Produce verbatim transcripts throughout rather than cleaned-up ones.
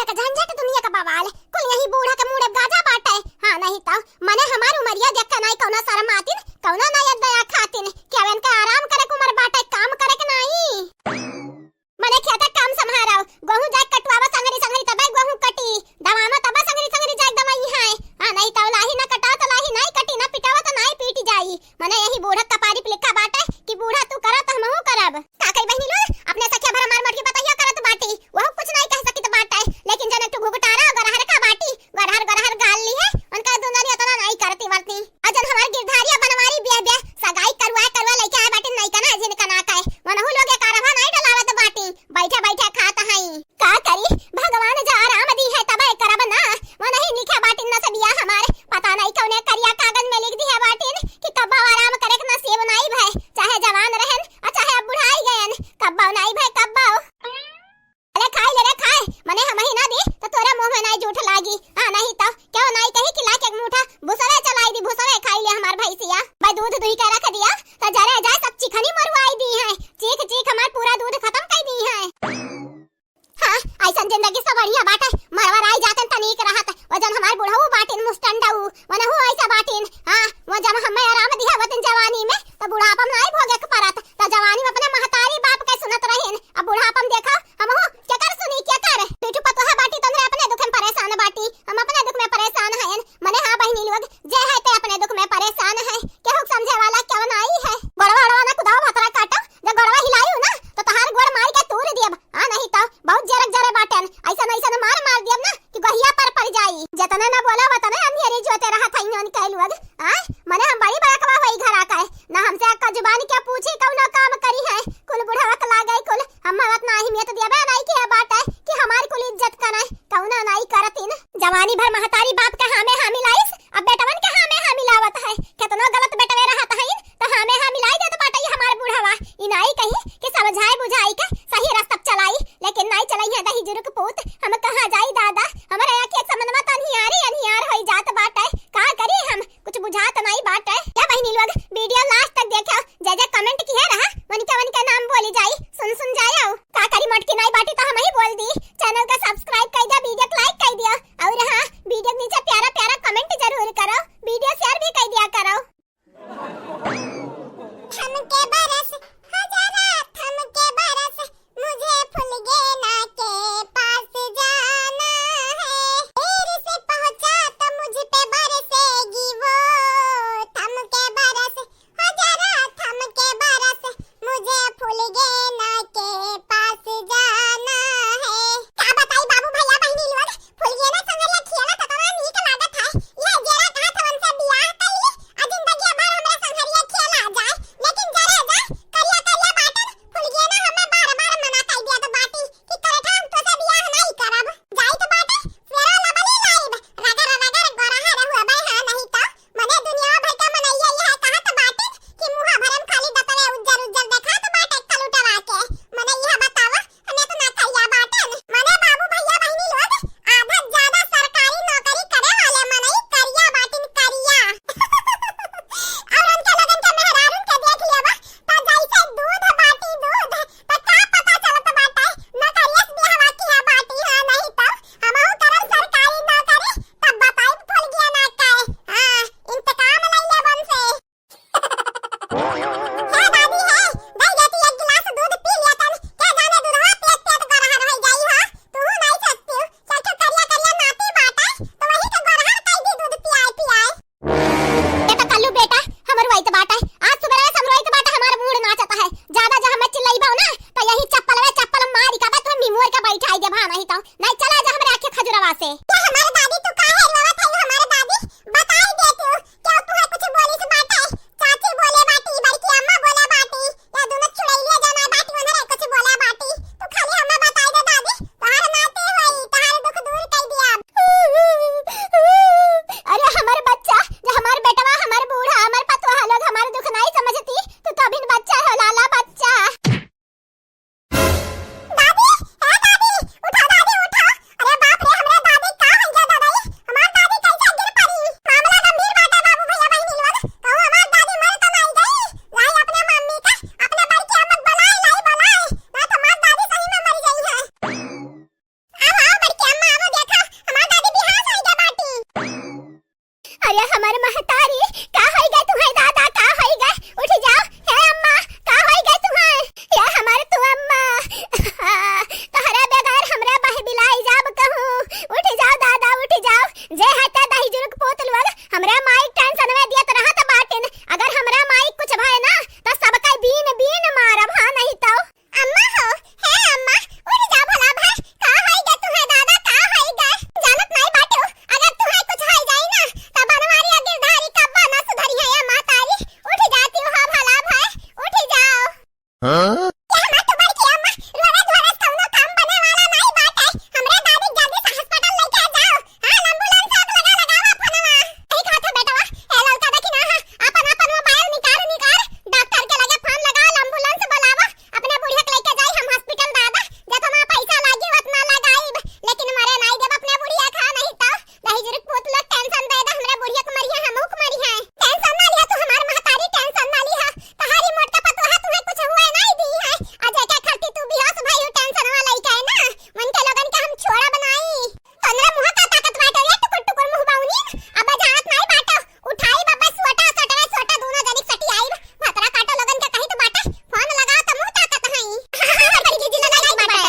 एक झंझट दुनिया का बवाल, कुल यही बूढ़ा के मूड़े गाजा बाटे। हाँ, नहीं तो मने हमार उमरिया देख के नाई कौनो शर्म आतिन, कौनो नाई दया खातिन। कि अब इनका आराम करे के उमर बाटे, काम करे के नाई। मने खेते काम सम्हारव, गोहूँ जाए कटवावा संगरी संगरी तबे गोहूँ कटी, दवावा तबे संगरी संगरी जाए दवाई है। हाँ, नहीं तो लाही ना कटाओ तो लाही नाई कटी, ना पिटावा तो नाई पीट जाई। मने यही बूढ़ा कपारी पे लिखा बाटे कि बूढ़ा तू करा तो हमहू करब। का कही बहिनी लोग, अपने सखिया भर हमार मोटकी पतोहिया करत बाटी, वहू कुछ नाई कह सकित बाटे, लेकिन जन एक ठो घुघुटारा और गरहर का बाटी, गरहर गरहर गाल ली है, उनका दुंदनी उतना नाई करती वरती। और जन हमार गिरधारिया बनवारी बिया बिया सगाई करुआ करुआ लइके आए बाटी, नाई कना जिन कना कहे, वनहू लोग एक अरबा नाई डलावत बाटी, बैठे बैठे खात हई। का करी, भगवान जा आराम दी है तबे करब ना, वनही लिखे बाटी नसबिया हमार, पता नाई कौने करिया कागज में लिख दी है बाटिन कि कब्बो आराम करे के नसीब नाई भय, चाहे जवान रहन और चाहे अब बुढ़ाई गयन, कब्बो नाई भय कब्बो। अरे खाए ले रे खाए, मने हमही ना दी तो तोरे मुंह में नाई जूठ लागी। हाँ, नहीं तो क्यों नाई कही कि लाके एक मुठा भुसवे चलाई दी, भुसवे खाई ले हमार भैंसिया। भाई दूध दुही के रख दिया तो जरे जाए सब चिखनी मरुआई दी है, चीख चीख हमार पूरा दूध खत्म कर दी है। हाँ, ऐसन जिंदगी से बढ़िया बाटे, मरवर आई जातन तनीक रहत। वो जन हमार बुढ़ऊ बाटिन मुस्टंडऊ, वनहू ऐसा बाटिन। हाँ, वो जन हमें आराम दिया वतन जवानी में, तो बुढ़ापा में नाई भोगे के परत, तो जवानी में अपने महतारी बाप के सुनत रहिन। अब बुढ़ापा में देखा, हमहू केकर सुनी केकर? पीठू पतोहा बाटी तो अपने दुख में परेशान बाटी, हम अपने दुख में परेशान हयन। मने हाँ बहिनी लोग, जे है ते अपने दुख में परेशान है, केहू के समझे वाला क्यों नाई है? गोड़वा ओड़वा ना कुदाओ भतरा काटो, जब गोड़वा हिलायू ना तो तहार गोड़ मार के तूर दियब। हाँ, नहीं तो बहुत जरक जरे बाटेन, ऐसन ऐसन मार मार दियब ना कि गोहिया पर पड़ जाई। जतने ना बोला वतने अंधेरी जोते रहत हई उनके लोग। आय, मने हम बड़ी बड़कवा होई घर आके, ना हमसे अक्का जुबान के पूछी कौनो काम करी है। कुल बुढ़वक लागे कुल, हम मवत ना अहमियत दियबे नहीं किया बाटे कि हमारी कुल इज्जत कने कौनो नाई करतिन। जवानी भर महतारी बाप के हामे हामी लाइस, अब बेटवन के हामे हामी लावत है। केतनो गलत बेटवे रहत हईन, तो हामे हामी लाई देत बाटे ई हमार बुढ़वा। ई नाई कही कि समझाए बुझाई के सही रास्ता पे चलाई, लेकिन नाई चलई है दही जुरुक पूत। हम कहाँ जाई दादा, हमरे आँखी के समनवा तो अन्हियारे अन्हियार होई जात बाटे। का करी हम, कुछ बुझात नाई बाटे। या बहिनी लोग, video last तक देखो, जे जे comment किहे रहा, वनिका वनिका नाम बोली जाई, सुन सुन जायो। का करी, मोटकी नाई बाटी तो हमही बोल दी। Channel का subscribe कर दिया, video को like कर दिया, और हाँ, video के नीचे प्यारा महतारी, का होई गए तुहैं दादा, का होई गए? उठी जाओ, हे अम्मा, का होई गए तुहैं? हे हमार तू अम्मा, तोहरे बगैर हमरा बहि बिलाइ जाब कहूँ। उठी जाओ दादा, उठी जाओ। जे हटे दहिजुरुक पूत लोग, हमरा माई क tension में दियत रहत बाटिन। अगर हमरा माई क कुछ भए ना, त सबका बीन बीन मारब, हाँ नहीं तउ। अम्मा हो, हे अम्मा, उठ जा भला भाई, का होई गे तुहैं दादा, का होई गे? जानत नाई बाटू, अगर तुहैं कुछ होई जाई ना, त बनवारी आ गिरधारी कब्बो ना सुधरिहैं ए महतारी। उठ जाती हो भला भाई, उठ जाओ। हाँ? ए हमार तू बड़की अम्मा, रोवे धोवे से कउनो काम बने वाला नाई बाटे। हमरे दादी के जल्दी से hospital लइके जाओ। हाँ, ambulance आप लगा, लगावा फोनवा। यही कहत है बेटवा, ए ललका देखी ना, हाँ, आपन, आपन mobile निकार, निकार, doctor के लगे phone लगाओ, ambulance बुलावा, अपने बुढ़िया के लइके जाई हम hospital दादा, जतना पैसा लागी ओतना लगाइब, लेकिन मरे नाई देब अपने बुढ़िया का, नहीं तो दहिजुरुक पूत लोग tension दे दे, हमरे बुढ़िया के मरिहैं, हमहू के मरिहैं। Tension ना लिहा तू हमार महतारी, tension ना लिहा, तहारी मोटका पतोहा तुहैं कुछ हुए नाई दिहैं, आ जेके खातिर तू बेहोश भई हो tension वाला लइके ना, उनके लोगन के हम छोड़ब नाई। तोहरे मुँह का ताकत बाटे रे टुकुर टुकुर मुँह बउनी, अब जानत नाई बाटे। उठाई बब्बा सोटा, सोटवे सोटा, दूनो जनी सटी आइब। भतरा काटो लोगन के कहित बाटे, phone लगाओ त मुँह ताकत हई। बड़की दीदी लगाई बाटे।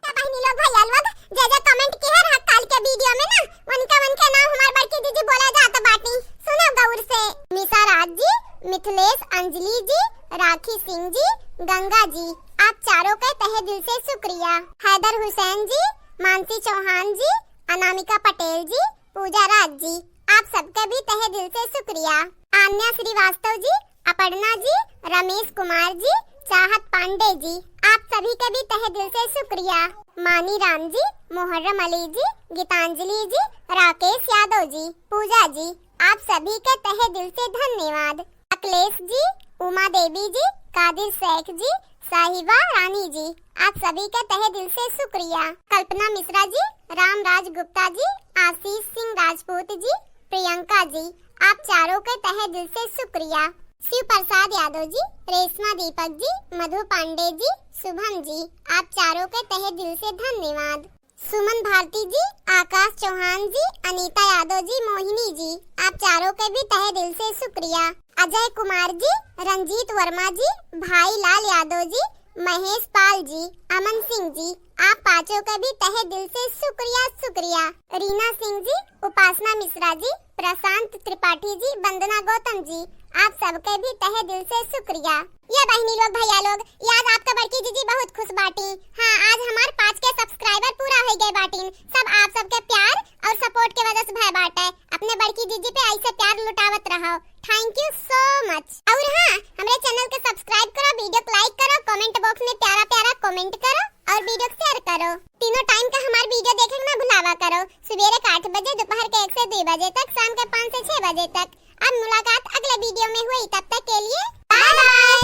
ए बहिनी लोग, भैया लोग, जे जे comment किहे रहा काल के video में ना, उनके, उनके नाम हमार बड़की दीदी बोले जात बाटी। सुनो गौर से। निशा राज जी, मिथिलेश, अंजलि जी, राखी सिंह जी, गंगा जी, आप चारों के तहे दिल से शुक्रिया। हैदर हुसैन जी, मानसी चौहान जी, अनामिका पटेल जी, पूजा राज जी, आप सबके भी तहे दिल से शुक्रिया। आन्या श्रीवास्तव जी, अपर्णा जी, रमेश कुमार जी, चाहत पांडे जी, आप सभी के भी तहे दिल से शुक्रिया। मानी राम जी, मोहर्रम अली जी, गीतांजलि जी, राकेश यादव जी, पूजा जी, आप सभी के तहे दिल से धन्यवाद। अखिलेश जी, उमा देवी जी, कादिर शेख जी, साहिबा रानी जी, आप सभी के तहे दिल से शुक्रिया। कल्पना मिश्रा जी, राम राज गुप्ता जी, आशीष सिंह राजपूत जी, प्रियंका जी, आप चारों के तहे दिल से शुक्रिया। शिव प्रसाद यादव जी, रेशमा दीपक जी, मधु पांडे जी, शुभम जी, आप चारों के तहे दिल से धन्यवाद। सुमन भारती जी, आकाश चौहान जी, अनीता यादव जी, मोहिनी जी, आप चारों के भी तहे दिल से शुक्रिया। अजय कुमार जी, रंजीत वर्मा जी, भाई लाल यादव जी, महेश पाल जी, अमन सिंह जी, आप पाँचों के भी तहे दिल से शुक्रिया, शुक्रिया। रीना सिंह जी, उपासना मिश्रा जी, प्रशांत त्रिपाठी जी, वंदना गौतम जी, आप सबके भी तहे दिल से शुक्रिया। ये बहिनी लोग, भैया लोग, ये आज आपका बड़की जीजी बहुत खुश बाटी। हाँ, आज हमार पाँच के subscriber पूरा होइ गए बाटिन। सब आप सबके प्यार और support के वजह से भय बाटे। अपने बड़की जीजी पे ऐसे प्यार लुटावत रहो। Thank you so much। और हाँ, हमरे channel के subscribe करो, video को like करो, comment box में प्यारा प्यारा comment करो और video share करो। तीनों time का हमार video देखे के ना भुलावा करो, सुबेरे के आठ बजे, दोपहर के एक से दो बजे तक, शाम के पाँच से छह बजे तक। अब मुलाकात अगले video में हुई, तब तक के लिए bye bye।